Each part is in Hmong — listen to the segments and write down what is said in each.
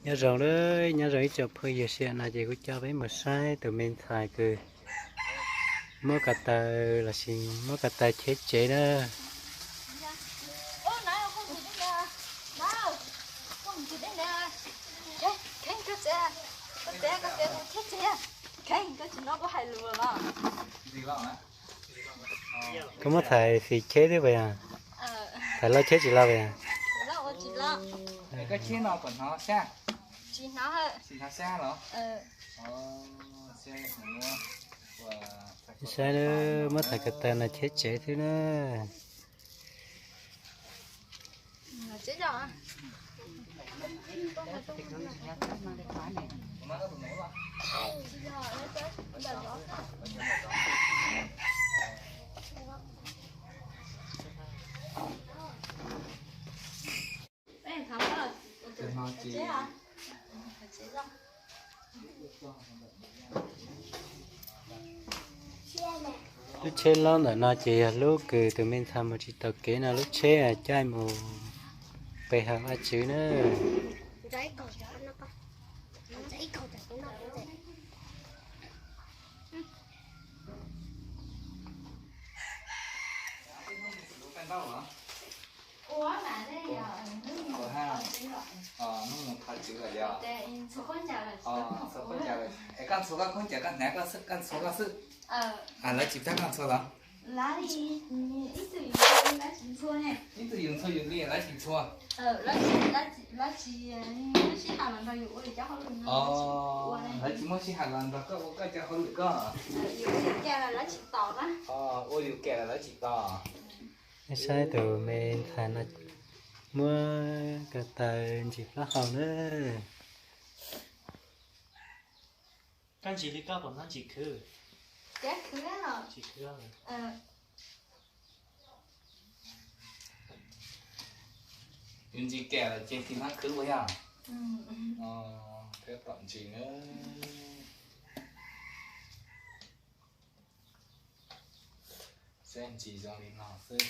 Nyob zoo, nyob zoo ib tsoom phooj ywg, sij hawm no ces kuv coj peb mus saib tus me ntxhais kws muab ko taw lossis muab ko taw cheb tsev na. Koj muab thais fim cheb twb puas yog? Thais loj cheb tsis loj puas yog? Koj cheb no puas hnov sab? Tsis hnov sab los? Saib, muab thais ko taw no cheb tsev xwb na. Lub tsheb lob ntawm no ces yog lub kws tus me ntxhais mus tsis tau kev no, lub tsheb caij mus pe hawm Vajtswv na. Koj ntxhua koj khaub ncaws koj hnav koj ntxhua koj xwb. Lawv tsis pab koj ntxhua los? Ib tug yus ntxhua yus li lawv tsis ntxhua. Lawv tsis muab sij hawm los nrog koj ua koj cov hauj lwm koj. Ua yus kam los lawv tsis tos. Saib tus me ntxhais no muab ko taw ntsis plaub hau na. Koj ntsis li koj puas hnov ntsis khwv? Yus ntsis kam los ces tsis hnov khwv ua yog? Peb pom ntsis na. Saib ntsis zoo li no xwb.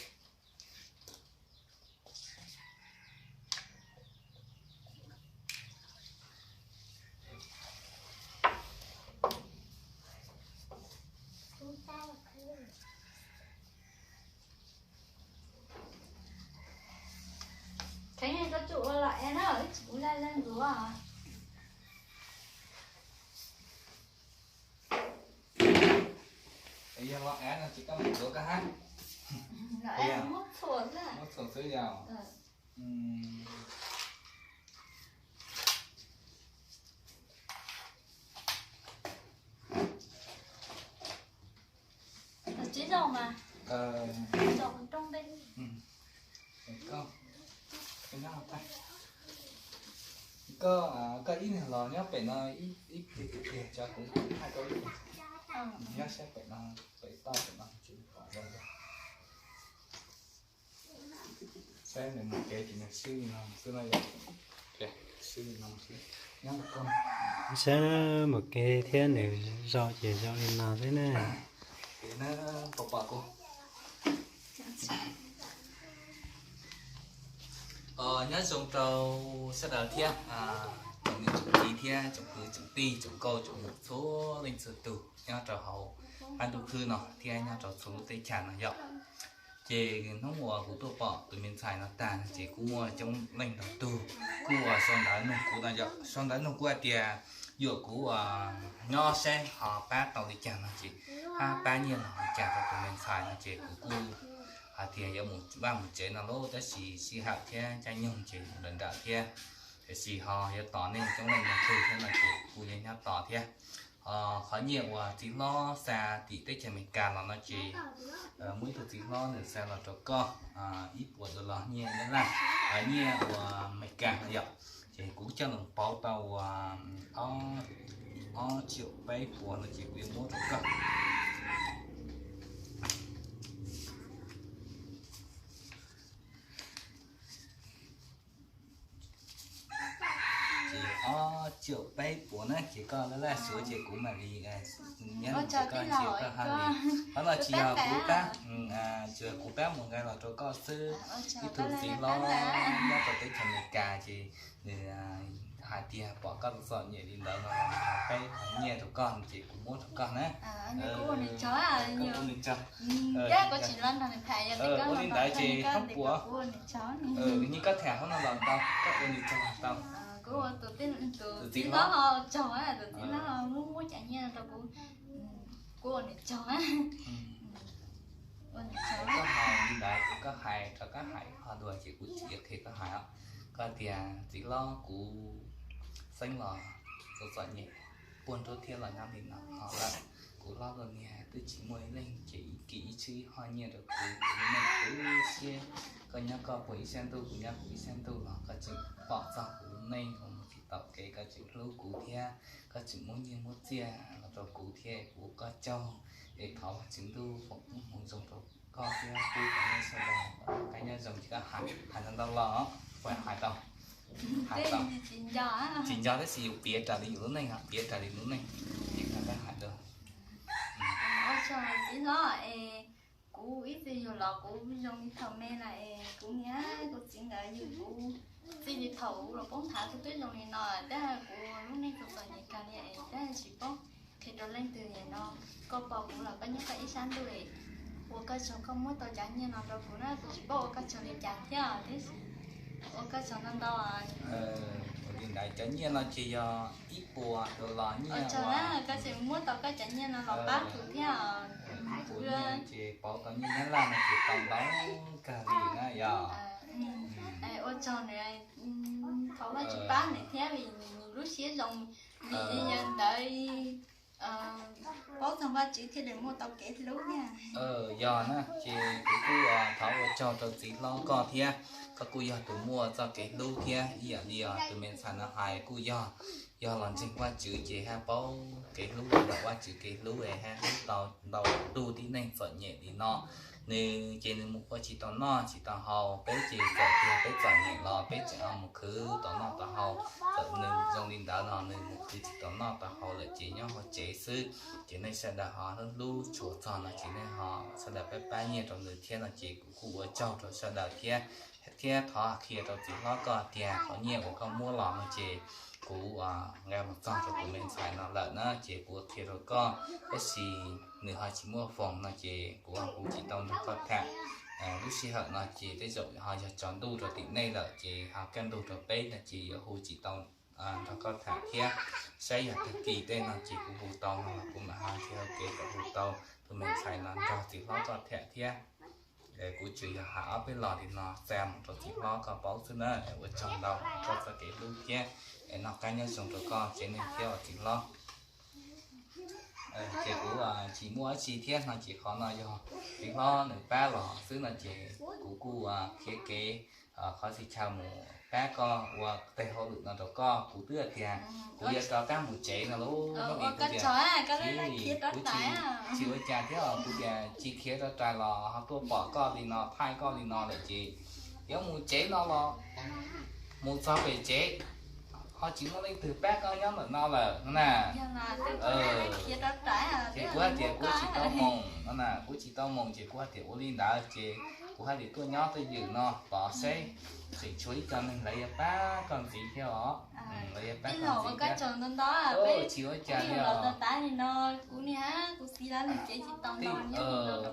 Kheev koj tsum ua los es na, kuv laj laj ntxuav. Yog los es no ces koj mus ntxuav koj hab. Muab txhuam xwb yog. Koj, koj ib leeg los nyob pem no ib pliag, cov kuv hais rau nyob sab pem no, pem toj pem no tsis pom zoo. Saib nws mus kev ces nws swb li no xwb no yom. Swb li no xwb. Nyob ntawm koj. Saib mus kev thiab nws zoo ces zoo li no xwb na. Pom pom kuv. Nyob zoo rau sawv daws thiab, tsoom niam tsoom txiv thiab tsoom kwv tsoom tij tsoom nkauj tsoom muam txhua leej txhua tus nyob rau hauv qab ntuj khwb no thiab nyob rau txhua lub teb chaws no yom. Ces hnub uas kuv tuaj pom tus me ntxhais no tag no ces kuj muaj coob leej ntau tug kuj ua sau ntawv nug kuv no yom, sau ntawv nug kuv hais tias yuam kuv nyob saib ho pab tau li cas no ces hab pab nyiaj los li cas rau tus me ntxhais no ces kuv kuj hais tias yuav mus vaj mus tsev no lauj, tab sis sij hawm thiab caij nyoog ces mus lawm nram thiab, tiam sis ho yuav tos nej coob leej ntau tug thiab no ces kuj yuav nyob tos thiab. Qhov nyiaj uas txiv hlob xa tim teb chaws Amelikas los no ces muaj ib tug txiv hlob nws xa los rau koj ib puas dollar nyiaj Nyab Laj, nyiaj uas Amelikas no yom. Ces kuv coj los pauv tau uas ob triệu peb puas no ces kuv yuav muab rau koj. Ces ob triệu peb puas na, ces koj laj laj suav ces kuv mam li nyob ces koj nrhiav koj hab li. Qhov no tsis yog kuv pab, tsuas kuv pab mus nqa los rau koj xwb. Ib tug txiv hlob nyob rau teb chaws Amelikas ces nws hais tias pom koj txom nyem li ntawd no, peb nyiaj rau koj ces kuv muab rau koj na. Kuv ua nws tsaug. Ua li ntawd ces koj puas, nws koj tham hauv no los tau, koj ua nws tsaug tau. Tus txiv hlob, tus txiv hlob muab muab cov nyiaj rau kuv, kuv ua nws tsaug. Koj hais li ntawd, koj hais rau koj hais ho dua ces kuv tsis qhia koj hais os. Koj tias txiv hlob, kuv xeeb los txom txom nyem, puag nruab thiab los nyob li no no lawm. Kuv hlob kuv niag twb tsis muaj ib leeg ces ib kis ib tshwj ib ho nyiaj rau kuv, kuv lub neej tu siab. Koj nyob koj puag ib sab ntuj, kuv nyob kuv ib sab ntuj los koj tseem pom txog kuv lub neej uas mus tsis taus kev, koj tseem hlub kuv thiab koj tseem muab nyiaj muab txiaj los rau kuv thiab kuv ua koj tsaug. Es thov Vajtswv ntuj foom koob hmoov zoo rau koj thiab pub rau nej sawv daws kab nyob zoo. Ces koj hais ntau ntau los, puas hais tau? Hais tau. Tsis nco tab sis yus piav raws li yus lub neej, piav raws li lub neej. Ces koj hais tau. Ua tsaug txiv hlob es kuv ib txwm yug los kuv zoo li thaum me na es kuv niam kuv txiv nkawd yug kuv txij li thaum kuv los poob nthav kuv twb zoo li no, tab kuv lub neej txom txom nyem kawg li es tab tsis paub qhia rau leej twg li no. Koj pom kuv los koj nyob koj ib sab ntuj, ua koj tsaug koj muab tau cov nyiaj no rau kuv na, kuv tsis paub ua koj tsaug li cas thiab tiam sis ua koj tsaug ntau ntau. Ua li ntawd cov nyiaj no ces yog ib puas dollar nyiaj. Koj tseem muab tau koj cov nyiaj no los pab kuv thiab. Kuv ces pauv tau nyiaj Nyab Laj no ces tau ntau kawg li na yog. Ua tsaug nws, thov Vajtswv pab nws thiab vim nws lub siab zoo, vim li yog ntawd paub txog Vajtswv thiaj li muaj tau kev hlub thiab. Yog na ces kuv kuj thov ua tsaug rau txiv hlob koj thiab, koj kuj yog tus muaj txoj kev hlub thiab ib yam li tus me ntxhais no hais kuj yog, yog los ntseeg Vajtswv ces haj paub kev hlub ntawm Vajtswv kev hlub es haj hlub tau ntau tug tib neeg txom nyem li no. Nws ces nws mus ua tsis tau noj tsis tau haus, peb ces txawm tias peb txom nyem los peb tseem ho mus khwv tau noj tau haus. Txawm nws zoo li ntawd los nws mus khwv tsis tau noj tau haus lawm ces nyob hauv tsev xwb. Ces nej sawv daws ho hlub hlub tshua txog no ces nej ho sawv daws pab pab nyiaj rau nws thiab no ces kuv kuj ua tsaug rau sawv daws thiab. Thiab thov qhia rau txiv hlob koj tias qhov nyiaj uas koj muab los no ces kuv nqa mus txog rau tus me ntxhais no lawm na ces kuv qhia rau koj, tab sis nws ho tsis muaj foos no ces kuv ho hu tsis tau nrog koj tham. Lub sij hawm no ces tej zaum ho yog tsaus ntuj rau tim nej lawm ces ho kaj ntug rau peb no ces yuav hu tsis tau nrog koj tham thiab. Saib yog tag kis tej no ces kuv hu tau no kuv mam ho nrhiav ua kev kom hu tau tus me ntxhais no nrog txiv hlob koj tham thiab. Kuv tsuas yog hais ob peb lo li no xa mus rau txiv hlob koj paub xwb na. Ua tsaug ntau koj txoj kev hlub thiab noj qab nyob zoo rau koj tsev neeg thiab os txiv hlob. Ces kuv tsis muaj dab tsi thiab no ces qhov no yog txiv hlob nws pab los xwb no ces kuv kuj khiav kev qhov txhia chaw mus pab koj ua tej hauj lwm no rau koj. Kuv twb tias kuv yuav rov qab mus tsev no lauj, kuv tsis ua cas thiab os, kuv tias tsis khiav rov rais los ho tuaj pom koj li no thaij koj li no lawm ces yuav mus tsev no los mus txog pem tsev ho tsis muaj leej twg pab koj nyob ntawm no lawm no na. Ces kuv hais tias kuv tsis tau mus no na, kuv tsis tau mus ces kuv hais tias ua li ntawd ces kuv hais tias tuaj nyob twj ywm no tos seb tseem tshuav ib co neeg lawv yuav pab koj ntxiv thiab os. Lawv yuav pab koj ntxiv thiab. Tsis ua cas li os.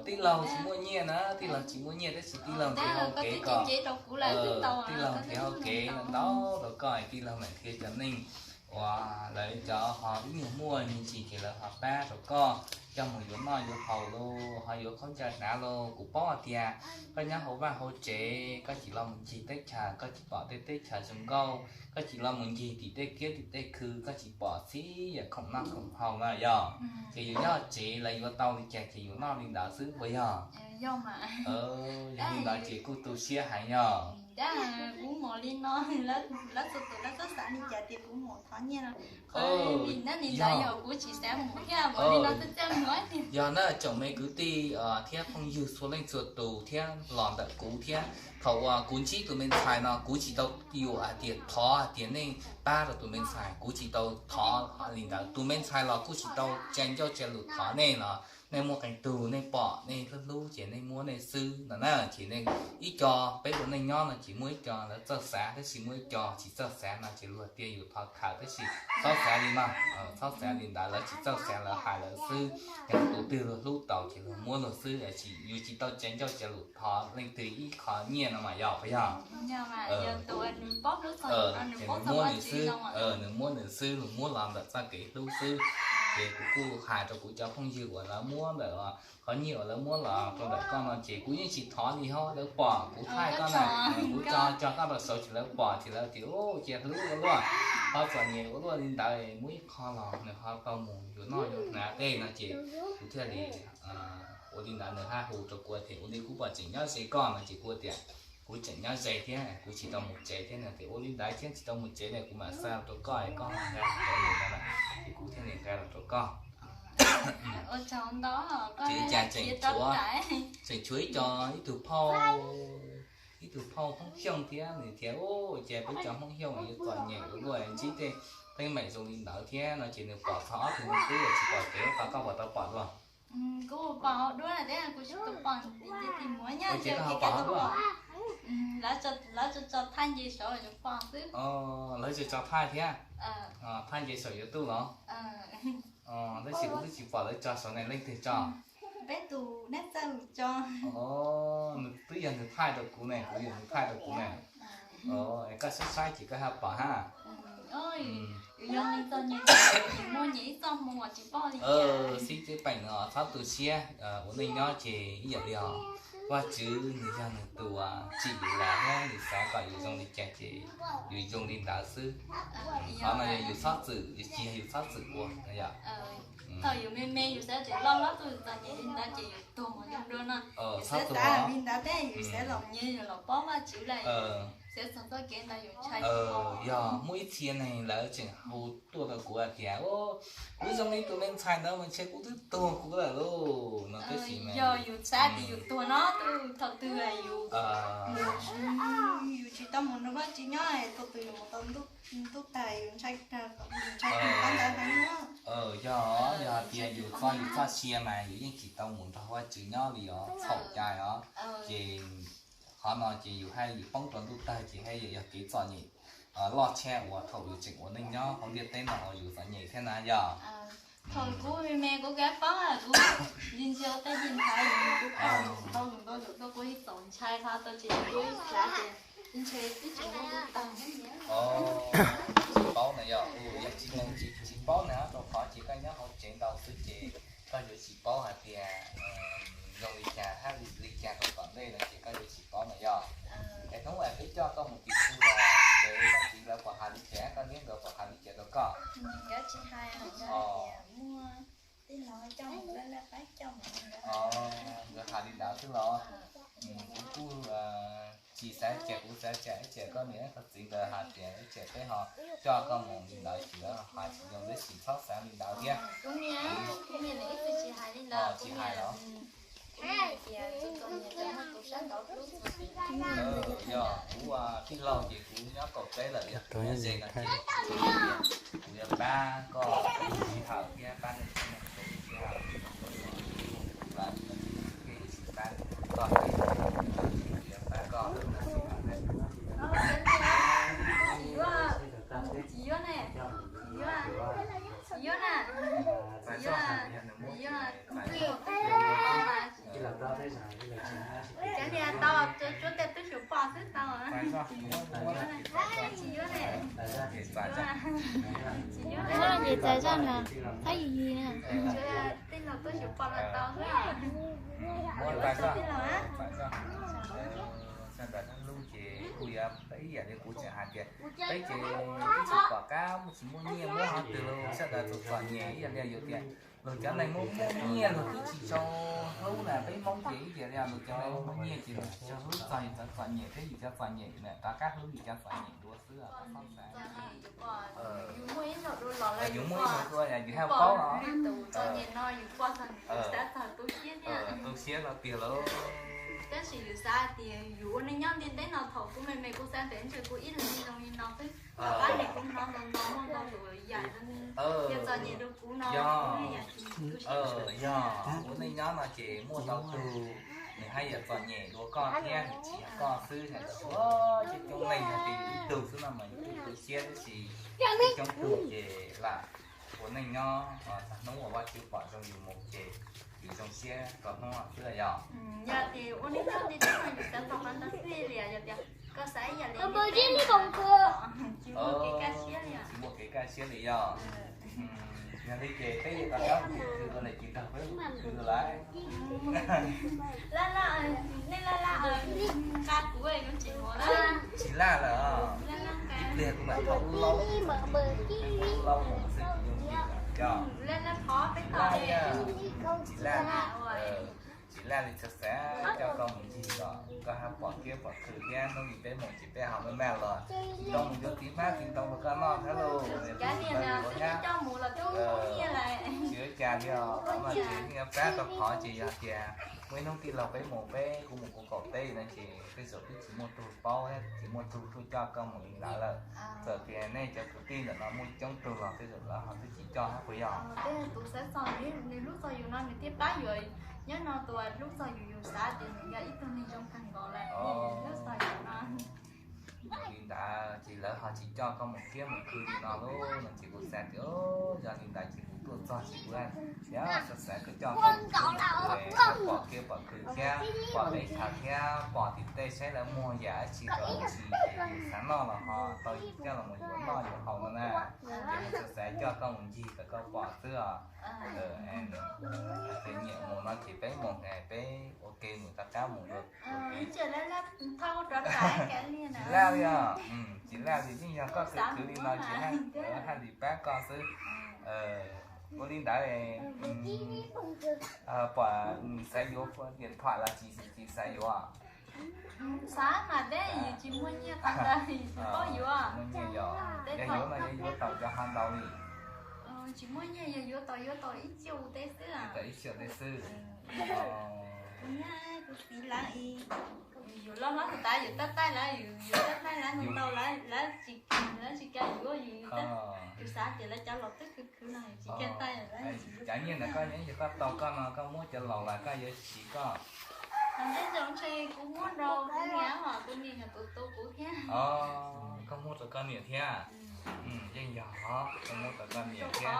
Tij laug tsis muaj nyiaj na, tij laug tsis muaj nyiaj tab sis tij laug nrhiav hau kev kom, tij laug nrhiav hau kev ntau rau koj, tij laug mam qhia cov neeg uas lawv cov ho ib nyuag muaj me ntsis ces lawv ho pab rau koj coj mus yuav noj yuav haus los ho yuav khaub ncaws hnav los. Kuv paub hais tias koj nyob hauv vaj hauv tsev, koj tsis los mus ncig teb chaws, koj tsis pom tej teb chaws zoo nkauj, koj tsis los mus ncig tim tej kiab tim tej khw, koj tsis pom txhib yam khoom noj khoom haus na yog. Ces yus nyob tsev lawv yuav tau li cas ces yus noj li ntawd xwb puas yog? Yog li ntawd ces kuj tu siab heev yog. Yog na, tsoom me kwv tij thiab phooj ywg txhua leej txhua tus thiab los ntawm kuv thiab, thaum uas kuv ntsib tus me ntxhais no kuv tsis tau yuam hais tias thov hais tias nej pab rau tus me ntxhais, kuv tsis tau thov li ntawd. Tus me ntxhais los kuj tsis tau tsa ncauj tsa lus thov nej los Nej muaj qee tug nej pom nej hlub hlub ces nej muab nej xwb no na. Ces nej ib co, peb ua neej nyob no ces muaj ib co lawv txawj xav, tab sis muaj ib co tsis txawj xav no ces luag tias yus thov khawm, tab sis txhob xav li mas, txhob xav li ntawd, lawv tsis txawj xav, lawv hais lawv xwb. Yog tus twg luag hlub tau ces luag muab luag xwb, yus tsis tau cais ncauj cais lus thov leej twg ib qho nyiaj no mas yog puas yog? Ces nws muab nws xwb, nws muab nws xwb, luag muab los ntawm txoj kev hlub xwb. Ces kuv kuj hais rau kuv cov phooj ywg uas lawv muab ntawm qhov nyiaj uas lawv muab los rau ntawm koj no ces kuv yeej tsis thov li ho lawv pom kuv thaij koj na, kuv tso tso koj rau saud ces lawv pom ces lawv tias cia hlub ua luaj, ho txom nyem ua luaj li ntawd, muab ib qho los nws ho tau mus yuav noj yuav hnav tej no ces kuv thiaj li ua li ntawd. Nws haj hu rau kuv tias ua li kuv pom tseem nyob ze koj no ces kuv tias kuv tseem nyob ze thiab kuv tsis tau mus tsev thiab no. Tias ua li ntawd thiab tsis tau mus tsev ne, kuv mam xa los rau koj es koj nqa los rau nws no na. Ces kuv thiaj li nqa los rau koj. Ces cas tseem tshuav, tseem tshuav ib co, ib tug phauj, ib tug phauj Hmoob Xyooj thiab nws tias ua cas peb cov Hmoob Xyooj yuav txom nyem ua luaj, ntsib tej teeb meem zoo li ntawd thiab no ces nws pom txog ob tug me tub tsis pom kev, koj puas tau pom dua? Kuv pom hauv duab thiab kuv tsis tau pom tim ntej tim muag nyob. Ces koj ho pom hauv duab? Lawv tso tso thaij nce saud yuav pom xwb. Lawv tso tso thaij thiab? Thaij nce saum YouTube los? Tab sis kuv twb tsis pom lawv tso saud ne, leej twg tso? Peb tus dab txawj tso. Nws twb yog nws thaij rau kuv ne, kuv yog nws thaij rau kuv ne. Es koj saib saib ces koj ho pom hab. Xib tsev peem no txhob tu siab, ua neej nyob ces ib yam li os, Vajtswv nws yog nws tus tsim yus los thiab nws xav kom yus zoo li cas ces yus zoo li ntawd xwb. Qhov no yog yus txhob txwm, yus tsis yog yus txhob txwm ua no yom. Thaum yus me me yus xav tias loj hlob tuaj txom nyem li ntawd ces yus tuag mus zoo dua no. Yus xav xav li ntawd thiab yus xav los nyias yus los paub Vajtswv lawm, xav txog txoj kev ntawd yus ntshai. Yog muaj ib txhia neeg lawv tseem hu tuaj rau kuv hais tias, kuv zoo li tus me ntxhais ntawd mas ntshe kuv twb tuag kuv lawm lauj no. Tab sis mas yog yus xav tias yus tuag no, thaum twg yus, yus tsis tau mus nrog Vajtswb nyob, thaum twg yus mus tau ntuj tag yus ntshai, ntshai qhov ntawd heev. Yog, yog hais tias yus txoj, yus txoj sia mas yus yeej tsis tau mus nrog Vajtswv nyob li os, txhaum cai os. Ces qhov no ces yus haj yus poob rau ntuj tawg ces haj yam yog kev txom nyem loj tshaj uas thaum yus tseem ua neej nyob hauv ntiaj teb no uas yus txom nyem thiab na yog. Thaum kuv me me kuv kav paub kuv ntsia ntsia tej cev ntawd kuv pom ntau ntau ntau kuv ib txaus ntshai qhov tau ces kuv ib xav tias ntshe twb tsis muaj ntuj tawg. Tsis paub na yog, yog tsis, tsis paub na rau qhov ces koj nyob hauv tsev ntau xwb ces koj yuav tsis paub hais tias zoo li cas hab li cas rau tom ntej no ces koj yuav tsis paub na yog. Es hnub uas peb coj koj mus tim tug los ces koj txiv lawv puas hais li cas, koj niam nkawd puas hais li cas rau koj? Nkawd hais li ntawd xwb los kuv kuj tsis xav cas, kuv xav cas ib tsam koj niam koj txiv nkawd hais tias ib tsam peb ho coj koj mus li ntawd ces lawv hais tsis zoo, tab sis txhob xav li ntawd thiab. Tsis hais los? Yog kuv tij laug ces kuv nyob kaum peb lawm, yog nyob ze no ces kuv yuav pab koj sij hawm thiab pab nej sib hawm, kuv tsis pab koj, kuv yuav pab koj. Tsis yuav ne, tsis yuav, tsis yuav na, tsis yuav. Cov niag tau tsuab tej twb xyuas pom xwb tau. Tsis yuav ne, tsis yuav ne. Tej laus twb xyuas pom los tau xwb. Sawv daws hlub ces kuj yog ib yam li kuv tseem hais tias peb ces twb tsis pom qab, tsis muaj nyiaj muab qhov twg los sawv daws txom txom nyem ib yam li yus tias luag cov neeg muaj muaj nyiaj luag twb tsis tshua hlub na, peb Hmoob ces ib yam li luag cov neeg muaj nyiaj ces luag tsis tshua hlub txog yus cov txom nyem thiab yus cov txom nyem na, rov qab hlub yus cov txom nyem dua xwb. Yus muaj ib zaug dua los yus haj paub os. Tu siab no tiag lauj. Tab sis yus xav tias yus ua neej nyob ntiaj teb no thaum kuv me me kuv xav tias ntshe kuv ib leeg zoo li no xwb, pab ne kuv hnov ntau ntau muaj ntau lus yam zoo. Yog, yog, ua neej nyob no ces muaj tau tug nws haj yam txom nyem dua koj thiab nws tsis yog koj xwb, hais tau coob coob leej yog tias yus ib tug xwb no mas yus tu siab tab sis coob tug ces lam ua neej nyob txog hnub uas Vajtswv pom zoo yus mus ces yus zoo siab txog hnub xwb yog. Yog tias ua neej nyob tib tug no yus xav tau qhov ntawd xwb li, yog tias koj xav ib yam li tsis muaj kev kaj siab li yog. Yog li ces peb yuav rov qab mus khwv dua lawm ces nrog peb mus khwv dua lawm. Laj laj, nej laj laj nqa kuv, kuv tsis mus na. Tsis laj lawm, ib pliag kuv mam thauj lub laub, lub laub mus xwb ces zoo li yog. Laj laj, tsis laj, tsis laj li, txhua xav coj koj mus ncig kom koj hab pom kiab pom khw thiab hnub ib peb mus ces peb ho maj maj los nrog mus yuav txiv hmab txiv ntoo rau koj noj thiab lauj. Cov niag no xwb twb coj mus los twb muaj nyiaj lawm. Tsis ua cas li os, qhov no ces yeej yuav pab tau qhov ces yog tias muaj ib hnub tij laug peb mus peb kuv mus kuv kaum teb no ces tej zaum twb tsis muaj tug paub thiab tsis muaj tug tuaj coj koj mus li ntawd lawm. Txawm tias nej cov kwv tij ntawm no muaj coob tug los tej zaum lawv ho twb tsis coj thiab puas yog? Tej tus xav txog nws lub txog yus no nws thiaj pab yuav. Nyob no tus lub txog yus yus xav tias nws yog ib tug neeg zoo kawg nkaus lawm, lub txog yus no. Li ntawd ces lawv ho tsis coj koj mus kiab mus khw li no lauj, no ces kuv xav tias yog li ntawd ces kuv tuaj txog ces kuv xav xav kom coj koj mus kiab mus khw, pom kiab pom khw thiab pom peb chaw thiab pom tim tej saib lawv muag yam dab tsi rau ntsis, yus xav noj los ho tau coj los mus yuav noj yuav haus no na. Ces kuv xav xav coj koj mus ncig kom koj pom xwb os. Ces nyiam mus no ces peb mus, peb ua ke mus rov qab mus dua. Tsis laj li os, tsis laj li, yeej yog koj khwv khwv li no ces haj li pab koj xwb. Ua li ntawd, pom xav yuav diam thuam los tsis tsis xav yuav? Xav mas peb yus tsis muaj nyiaj qhov ntawd tsis paub yuav. Yog yuav no yuav yuav tau cov ho ntau li. Tsis muaj nyiaj, yog yuav tau yuav tau ib txhiab ua teb xwb. Tau ib txhiab ua teb xwb. Kuv niam kuv txiv lawv, yus loj hlob tas yus tab taij lawv, yus tab taij lawv ntau lawv, lawv tsis, lawv tsis kam yuav yus, yus xav tias lawv cov laus twb khwv khwv no yus tsis kam taij lawv. Cov nyiaj ntawd koj yeej yog koj tau koj no koj muab cov laus los koj yuav siv koj? Tej zaum ntshe kuv muab rau kuv niam, kuv niam yog tus tu kuv thiab. Koj muab rau koj niam thiab? Yeej yog os, koj muab rau koj niam thiab.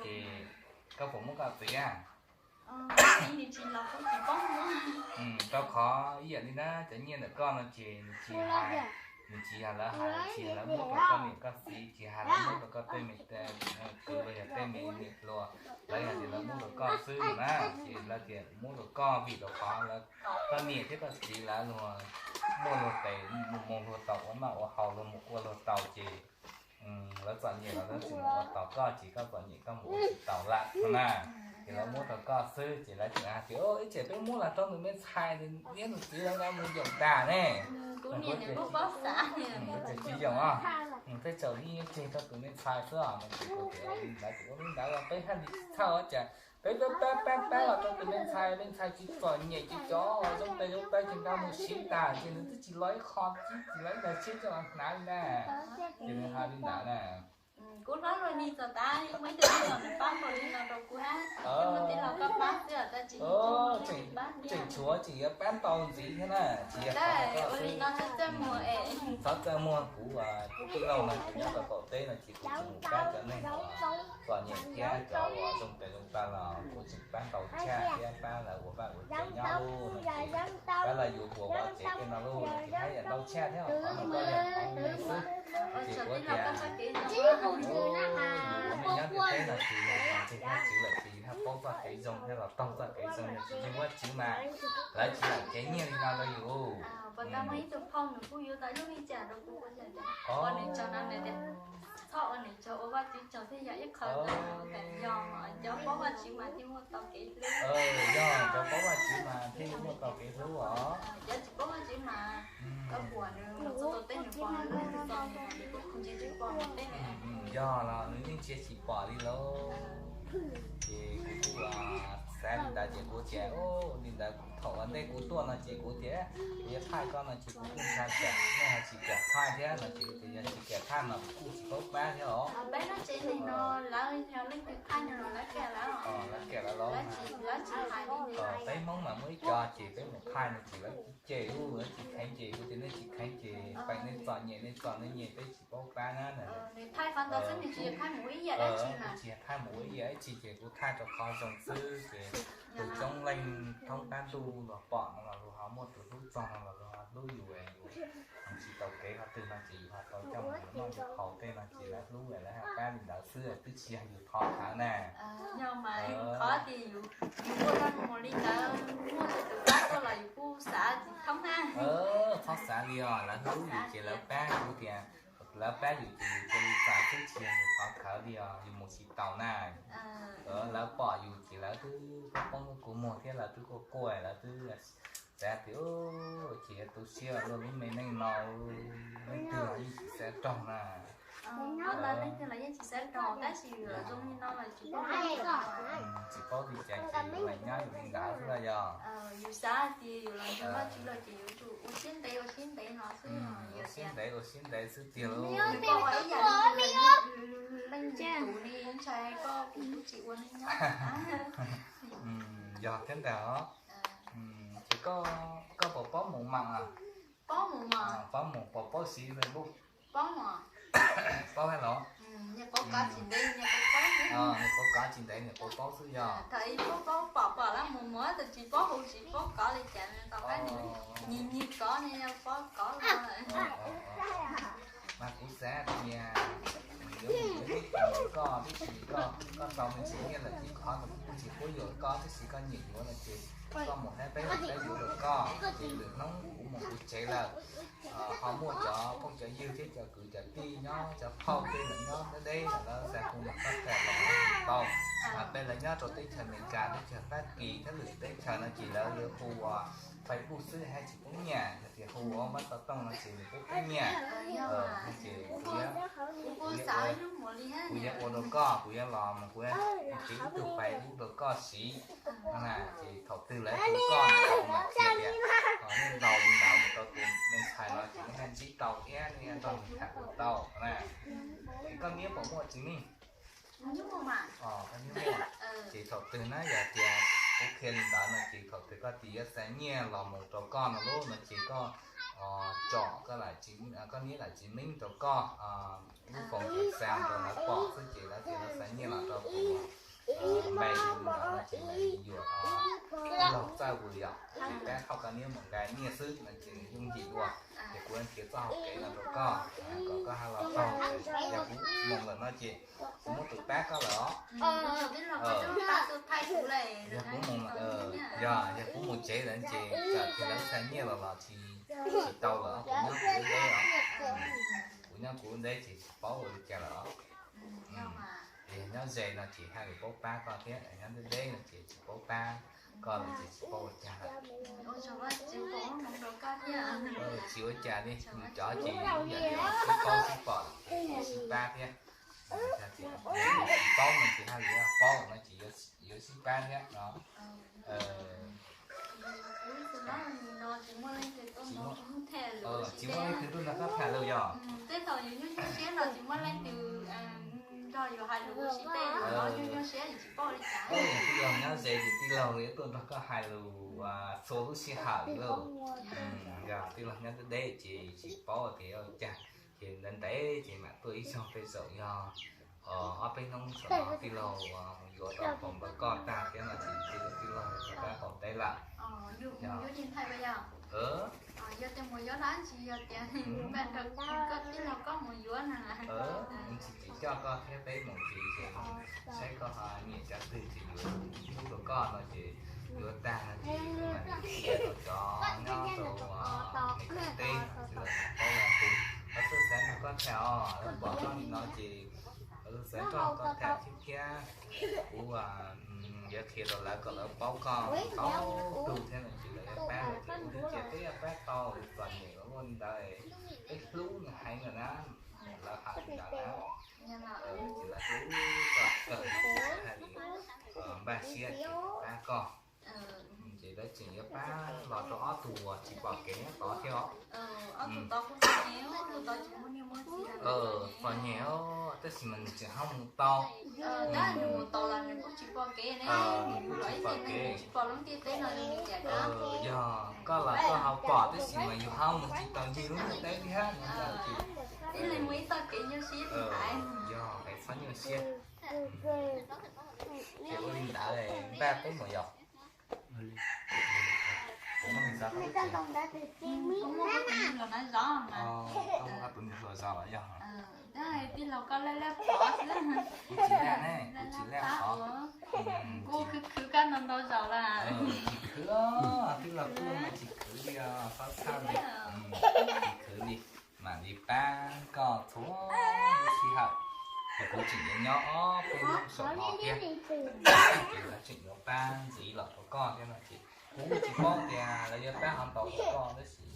Ces koj puas muab koj txiv? Rau qhov ib yam li na, cov nyiaj ntawm koj no ces nws tsis hais, nws tsis hais lawv hais, tsis hais lawv muab rau koj niam koj txiv, tsis hais lawv muab rau koj tej me kwv los yog tej me niam hluas, lawv yog tias lawv muab rau koj xwb na, ces lawv tias muab rau koj vim rau qhov lawv, koj niam thiab koj txiv lawv luag muaj luag tes mus mus luag tau, ua noj ua haus luag mus ua luag tau ces lawv txom nyem los lawv tsis mus ua tau koj ces koj txom nyem koj mus ua tsis tau lawm no na. Ces lawv muab rau koj xwb ces lawv tseem hais tias ib tsam peb muab los rau tus me ntxhais, niam nws txiv lawv mus yoom tas ne. Kuv tias tsis yoom os, tej zaum yeej yuav tseg rau tus me ntxhais xwb os no ces kuv tias li ntawd ces ua li ntawd los peb haj li txhawj ua cas peb pab pab pab los rau tus me ntxhais, me ntxhais tsis txom nyem ces cov zoo tes zoo taw ces nqa mus siv tas ces nws twb tsis los ib qho, tsis los ib daig tsheb coj los hnav li na. Ces nws hais li ntawd na. Kuv hlob luag nig txog tas muaj ib tug tij laug nws pab npaum li no rau kuv na. Muaj tij laug koj pab xwb os, tab sis tseem tshuav tseem yuav pab tau ntxiv thiab na, tsis yog ua li no txawj muag es. Txhob txawj muag, kuv tij laug no kuv nyob tau qaum teb no ces kuv tsis mus pab cov neeg uas txom nyem thiab cov uas zoo tes zoo taw los kuv tseem pab tau tshaj thiab pab lawv ua vaj ua tsev nyob lauj no ces pab lawv yuav ua vaj tsev tej no lauj no ces haj yam ntau tshaj thiab os, qhov no koj yog qhov me xwb. Ces kuv tias yus ua neej nyob ntiaj teb no ces yus tseg Vajtswv lawm ces yus haj paub txoj kev zoo thiab los taug txoj kev zoo, yus tsis yeej Vajtswv mas lawv tsis lam cev nyiaj li no rau yus. Puas tau muaj ib tug phauj nws kuj yuav tau ib lub li cas rau kuv, ua nws tsaug no nws tias txhob ua nws tsaug, ua Vajtswv tsaug thiaj yog ib qho. Yog cov paub Vajtswv mas thiaj muaj tau kev hlub. Yog cov paub Vajtswv mas thiaj muaj tau kev hlub os. Cov tsis paub Vajtswv mas koj puas nws mus txog tau teb nws pom nws lub txog nws tsis pom nws teb. Yog los nws yeej tsis pom li lauj. Ces kuv kuj Xav li ntawd ces kuv tias, li ntawd thaum ntej kuv tuaj no ces kuv tias kuv yuav thaij koj no ces kuv kuj ntshai tsam nej ho tsis kam thaij thiab no ces kuv tias yog tsis kam thaij mas kuv kuj tsis paub pab thiab os. Peb lub tsev neeg no lawv yog leej twg thaij no los lawv kam lawv, lawv kam lawv los, lawv tsis hais li ntawd. Peb Hmoob mas muaj ib co ces peb mus thaij no ces lawv cem, lawv tsis kheev cem, kuv tias nej tsis kheev ces peb nej txom nyem nej txom nej nyem, peb tsis paub pab na. Nws thaij qhov ntawd xwb, nws tsis yog thaij mus ua ib yam dab tsi na. Tsis yog thaij mus ua ib yam dab tsi ces kuv thaij rau qhov zoo xwb ces tus coob leej thoob qab ntuj los pom no los luag ho muaj tus hlub txog no los luag ho hlub yus, yus tsis tau kev qhov twg no ces yus ho tau coj mus yuav noj yuav haus tej no ces lawv hlub lawv hais pab li ntawd xwb, twb tsis yog yus thov thawv na. Yog mas qhov tias yus, yus ua zoo mus li ntawd, muaj tus pab tuaj los yus kuj xav tsis thoob na. Txhob xav li os, lawv hlub yus ces lawv pab, kuv tias lawv pab yus ces yus cia li txais xwb, tsis yog yus thov thawv li os, yus mus tsis taus na. Lawv pom yus ces lawv twb poob lub kua muag thiab lawv twb quaj quaj, lawv twb xav tias ces yuav tu siab luaj lub me neej no, leej twg los yeej tsis xav raug na. Leej twg los yeej tsis xav raug tab sis zoo li no los tsis paub, tsis paub li cas ces yus los nyob yus li ntawd xwb los yog. Yus xav tias yus los nrog Vajtswv los ces yuav tsum ua siab ntev ua siab ntev no xwb. Ua siab ntev ua siab ntev xwb tiag lauj. Leej twg li ntshai koj kuv twb tsis ua neej nyob. Yog thiab ntag os. Ces koj puas paub mus mas? Paub mus mas. Paub mus, puas paub siv Facebook? Paub mus. Paub thiab los? Nws paub kov tsis ntev nws paub xwb yog. Thaum ub paub paub pom pom lawv mus mus tab sis tsis paub hu tsis paub kov li cas, tom qab nws nyias nyias kov nws yog paub kov los. Mas kuv xav tias yuav mus yuav teb chaws koj tib si, koj tau me ntsis nyiaj lawm ces qhov no kuv tsis quab yuam koj, tab sis koj nyiam yuav no ces koj mus hab peb peb yuav rau koj. Ces lwm hnub kuv mus kuv tsev lawm, ho muaj cov phooj cov ywg thiab cov kwv cov tij nyob, cov phauj tej lawv nyob deb deb lawv xav hu mas koj tham los tau. Mas peb lawv nyob rau teb chaws Amelikas, teb chaws Fab Kis thiab lwm teb chaws no ces lawv yuav hu ua Facebook xwb hab tsis poob nyiaj, yog tias hu ua mab xov tooj no ces nws poob poob nyiaj. Ces kuv yuav ua rau koj, kuv yuav los mus kuv yuav tiv ib tug Facebook rau koj siv. Ces thaum twg lawv hu koj no ces kuv mam qhia tias nej ntaus li ntawd mus rau tus me ntxhais no ces nej ntsib tau thiab nej nrog nws tham tau na. Ces koj niam puas muaj txiv neej? Koj niam muaj. Ces thaum twg na yog tias kuv qhia li ntawd no ces thaum twg koj txiv yuav xa nyiaj los mus rau koj no lub no ces koj tsom koj niam daim txiv neej rau koj lub phone cov xa rau lawv pom xwb ces lawv tias lawv xa nyiaj los rau kuv, npe hu li ntawd no ces lawv yuav tij laug txawj ua li yom, ces pab thauj koj niam mus nqa nyiaj xwb no ces nws yooj yim dua. Ces kuv yuav nrhiav txoj hau kev no rau koj, kom koj ho los taug. Yog kuv mus lawm no ces kuv muab tus pab koj lawm os. Yog kuv mus, yog, yog kuv mus tsev lawm ces txawm tias lawv xa nyiaj los los tsis, tsis tau lawm, kuv nyob kuv lub ntev os. Kuv nyob kuv lub ntev ces tsis paub ua li cas lawm os. Yog nyob ze no ces haj li paub pab koj thiab, nyob deb deb no ces tsis paub pab koj lawm ces tsis paub ua cas lawm. Tsis ua cas li, nws cov ces yam li sib paub sib pom ces sib pab thiab. Tsis paub no ces haj li paub no ces yuav sib pab thiab no. Tsis muaj leej twg tuaj nrog koj tham lawm yog? Tej thaum yus nyuaj nyuaj siab no tsis muaj leej twg nrog yus hais lus ua si tej, yus nyuaj nyuaj siab yus tsis paub li cas. Tij laug nyob ze ces tij laug yuav tuaj nrog koj hais lus txhua lub sij hawm lauj. Yog tij laug nyob deb deb ces tsis paub tias ua cas, ces ntev ntev ces mam tuaj ib zaug tej zaum yog ob peb hnub saum no tij laug mus yuav tau phone rau koj tag thiab no ces tij laug rov qab qaum teb lawm. Tsis tsis coj koj thiab peb mus tiv ces saib koj ho nyiam cov twg ces yuav hlub rau koj no ces yuav tag no ces mam li qhia rau cov nyob rau Amelikas teb no ces lawv paub lawv hu. Lawv xav nrog koj tham os, lawv pom koj li no ces lawv xav nrog koj tham thiab thiab. Kuv yuav qhia rau lawv kom lawv paub koj tau tug thiab no ces lawv yuav pab, lawv tias ua li cas peb yuav pab tau, txom nyem ua li ntawd, peb hlub nws heev lawm na. Lawv hais li ntawd na. Ces lawv hlub koj kawg, hais li npaj siab ces pab koj. Ces lawv tseem yuav pab los rau ob tug uas tsis pom kev nyob tod thiab os. Pom nyem os, tab sis mas nws tseem ho mus tau. Nws kuj tsis pom kev. Yog koj los koj ho pom tab sis mas yus ho mus tsis tau ncig lub ntiaj teb thiab no ces yog es txhob nyuaj siab. Ces ua li ntawd npaj peb mus yos. Kuv muab tus niag hluas zov los yog? Kuv tsis laj ne, kuv tsis laj qhov. Kuv khwv khwv koj ntau ntau zaus lawm. Tsis khwv, twb los tuaj mas tsis khwv li os, txhob txhawj li. Tsis khwv li, mam li pab koj txhua lub sij hawm. Ces kuv tseem yuav nyob ob peb hnub saum no thiab, ces lawv tseem yuav pab ntxiv los rau koj thiab no ces kuv tsis paub tias lawv yuav pab ho ntau rau koj tab sis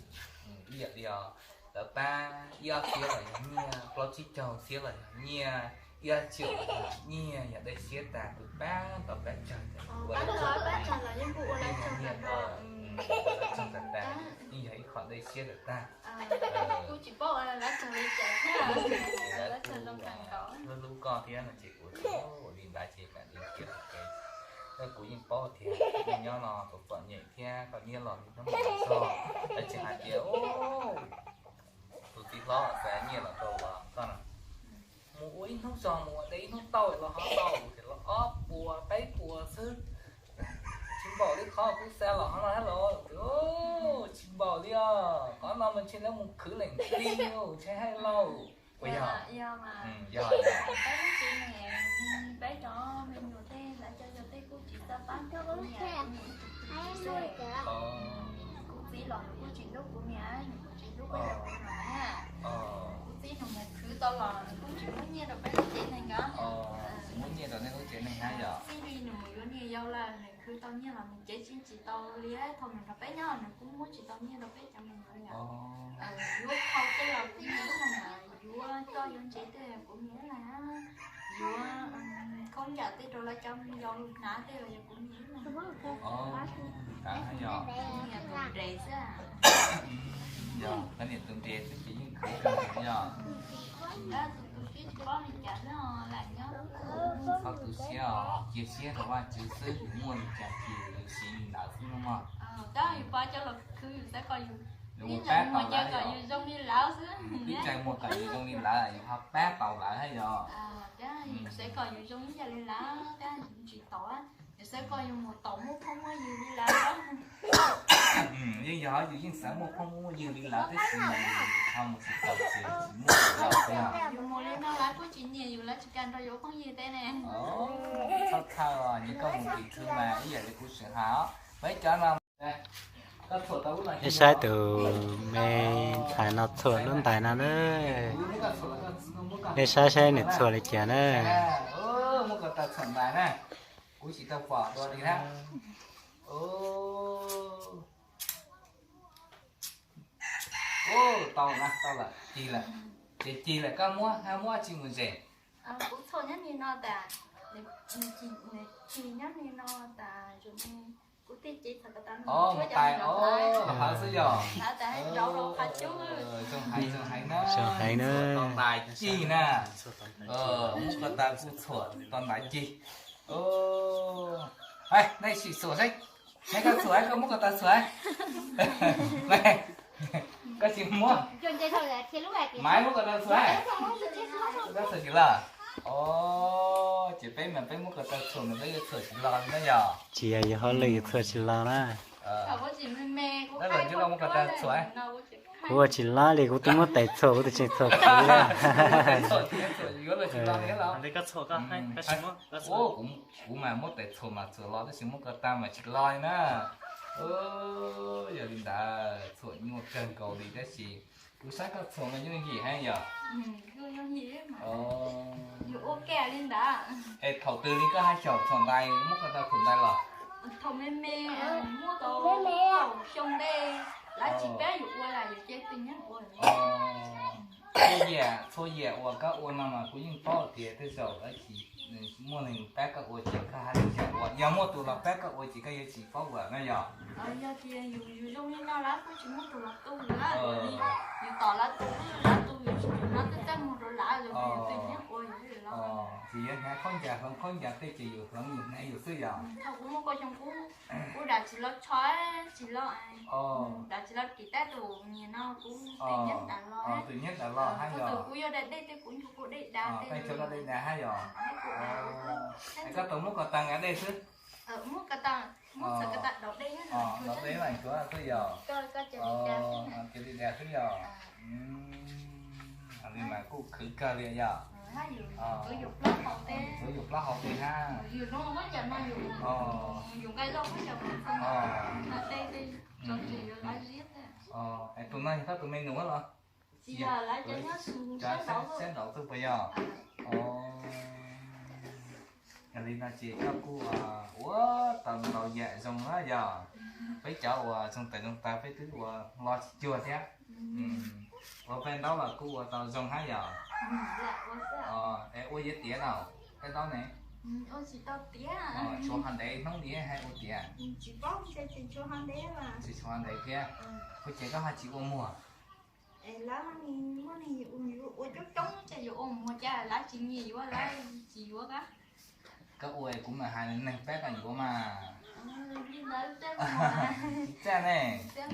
ib yam li os, lawv pab ib ob txhiab los yog nyiaj, plaub tsib caug txhiab los yog nyiaj, ib ob txhiab los yog nyiaj, yog dej siab tag kuv pab tau pab tsawg ua lawv tsaug tas tas, yeej yog ib qho dej siab tas tas. Lawv kuj hlub hlub koj thiab no ces kuv ua li ntawd ces mam li khiav ua ke. Kuv yeej paub tias nyob no tus pom nyem thiab koj nyiaj los li hnub no txog, lawv tseem hais tias tus txiv hlob xa nyiaj los rau koj no mus ua ib hnub zog mus ua ntej ib hnub tauj los ho tau ces los ob puas peb puas xwb. Tsis npaum li qhov kuv xa los ho no thiab los? Tsis npaum li os, qhov no mas ntshe lawv mus khwv leej twg ntshe hais lauj. Puas yog? Yog, peb cov me nyuam tej lawv cov yau tej kuj tsis txawj pab kuv niam, kuv niam tsis khwv xwb. Kuv txiv los nws kuj tsis hlub kuv niam, nws kuj tsis hlub peb cov me nyuam na. Kuv txiv nws mus khwv tau los nws kuj tsis muab nyiaj rau peb lub tsev neeg os. Tsis muab nyiaj rau nej lub tsev neeg na yom? Txij li nws mus yuav niam yau lawm nws khwv tau nyiaj los nws cev tsis tsis tau li, thaum nws nrog peb nyob nws kuj muab tsis tau nyiaj rau peb cov me nyuam yom. Yuav khau tej los kuv niam ib leeg, yuav toj yuav ntsev tej los kuv niam ib leeg, yuav khaub ncaws tej rau lawv cov yau hnav tej los yog kuv niam ib leeg. Kuv niam tus nres xwb. Yog koj niam tus nres xwb ces yeej khwv kawg yog. Tus twb tsis paub li cas xwb lam nyob. Txhob tu siab os, cia siab rau Vajtswv xwb, yus muaj li cas ces yus siv li ntawd xwb mog. Tab yus pab coj los khwv yus xav kom yus ib yam muaj cai kom yus zoo li lawv xwb. Ib cai muaj kom yus zoo li lawv yus ho pab tau lawv thiab yog. Tab yus xav kom yus zoo ib yam li lawv tab yus tsis tau. Yus xav kom yus mus tau muaj phooj muaj ywg li lawv. Yeej yog yus yeej xav muaj phooj muaj ywg li lawv tab sis yus ho mus tsis tau ces tsis muaj li lawv. Yus mus li no lawv kuj tsis nyiam yus, lawv tsis kam nrog yus ua phooj ywg tej ne. Txhob txhawj, nyias koj mus tim khwv mas ib yam li kuv tseem hais os. Peb cov no, nej saib tus me ntxhais no txhuam lub ntais no na. Nej saib saib nws txhuam li cas na. Muab ko taw txhuam ntais na. Kuv tsis tau pom dua li na. Tau na, tau lawm, cig lawm. Ces cig lawm koj muab, muab tsis mus zes. Kuv txhuam nyob ni no tas, nws cig nyob ni no tas, kuv tej cev txhom ko taw mus tais hauv xwb yog. Zoo heev, zoo heev na. Tau ntais cig na. Muab ko taw kuj txhuam tau ntais cig. Nej sim txhuam seb, nej koj txhuam, koj muab ko taw txhuam. Koj tsis muab. Maiv, muab ko taw txhuam. Ko taw txhuam tsis los. Ces peb mas peb muab ko taw txhuam mas peb yuav txhuam tsis los li na yog. Tsis yog yus hauj lwm yus txhuam tsis los na. Tab los ncuj loj muab ko taw txhuam. Kuv ua tsis los li, kuv twb muab tais txhuam kuv twb tseem txhuam khwv li. Kuv mas muab tais txhuam mas txhuam los tab sis muab ko taw mas tsis los li na. Yog li ntawd txhuam nyuaj kawg nkaus li tab sis kuv saib koj txhuam mas yooj yim heev yog. Es thaum twg li koj haj xyaum txhuam ntais, muab ko taw txhuam ntais los? Thaum me me, muaj tau kaum xyoo ntej, lawv tsis pab yus ua lawm yus cia pheej nyob ua. Txhua yam, txhua yam uas koj ua no mas kuv yeej paub tias tej zaum muaj neeg pab koj ua ces koj haj li xyaum ua. Yog muaj tus los pab koj ua ces koj yuav tsis paub ua na yog? Yog tias yus, yus zoo li no lawm kuj tsis muaj tus los tu lawm, yus tom lawv tus, lawv tus yus tsis hnov tej teeb meem rau lawv los yus twb nyob ua yus li los. Ces yuav hnav khaub ncaws hloov khaub ncaws tej ces yus hloov yus hnav yus xwb yog? Thaum kuv muaj kaum xyoo kuv, kuv dam tsis los tsho, tsis los, dam tsis los ris tab tus nyiam no kuv tej nyiam tas los. Tus nyiam tas los hab yog? Kuv yog dam dej tej kuv nrog kuv dej dam tej, nrog dej dam hab yog? Koj tus muab ko taw nqa dej xwb. Muab ko taw, muab txhawm ko taw daus dej, daus dej mas nchuav xwb yog? Cia li dam xwb yog? Li mas kuj khwv kawg li yog? Kuv yuav plaub hau tej hab. Es tus no yog koj tus me nus los? Sab nraud xwb puas yog? Yog li no ces koj kuj ua tau ntau yam zoo na yog? Peb cov uas zoo tais zoo taw peb twb ua lo tsis cuag thiab. Ua peb ntaub los kuj ua tau zoo hab yog? Es ua yuav tiav no, peb ntaub ne? Tshuav qhov ntev hnub li hais ua tiav? Tsis tshuav qhov ntev thiab. Ua cas koj ho tsis ua muag? Lawv muaj neeg yuav ua coob coob ces yuav ua muag cas lawv tsis nyiam yuav lawv tsis yuav kab. Koj ua kuv mam hais neeg pab koj yuav mas. Tsis txaj ne, tsis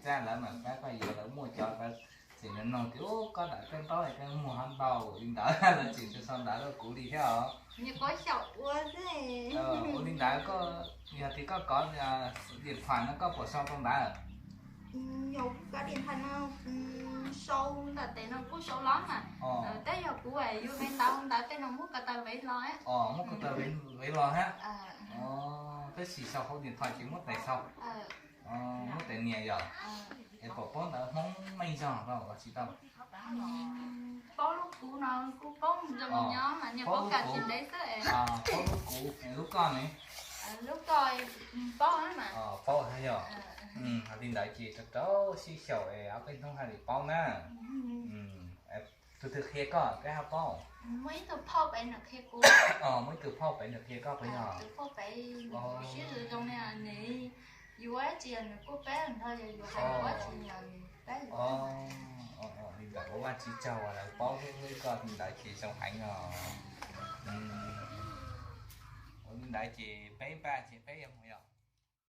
txaj lawv mam pab koj yuav, lawv muaj cov lawv tseem noog tias koj dam tej ntaub koj muag ho ntau li ntawd lawv tseem sau ntawv rau kuv li thiab os. Ua li ntawd koj, yog tias koj kov diam pham no koj puas sau tau ntawv? Yog kuv kov diam pham no sau ntawm tes no kuj sau los mas. Tab yog kuv yuav vev ntawv, ntawv tej no muab ko taw vev los. Muab ko taw vev los hab. Tab sis sau hauv diam pham ces muab tais sau, muab tais nias yog? Es pom paub ntawv Hmoob meej zog tau los tsis tau? Paub lub kuv no kuj paub zoo nyob mas niag paub kam tsis ntev xwb. Paub lub kuv, lub koj ne? Lub koj paub mas. Paub hab yog? Li ntawd ces rau rau sib xyaum es ob peb hnub haj li paub na. Tus twg qhia koj peb ho paub? Muaj ib tug phauj pem nws qhia kuv. Muaj ib tug phauj pem nws qhia koj puas yog? Tus phauj pem sib zoo ne, nws yuav tsis yog nws kuj pab nrho, yog yus hais ua tsis yog nws pab. Li ntawd ua Vajtswv tsaug uas lawv paub hlub koj li ntawd ces zoo heev os. Ua li ntawd ces peb npaj ces peb yuav mus yog?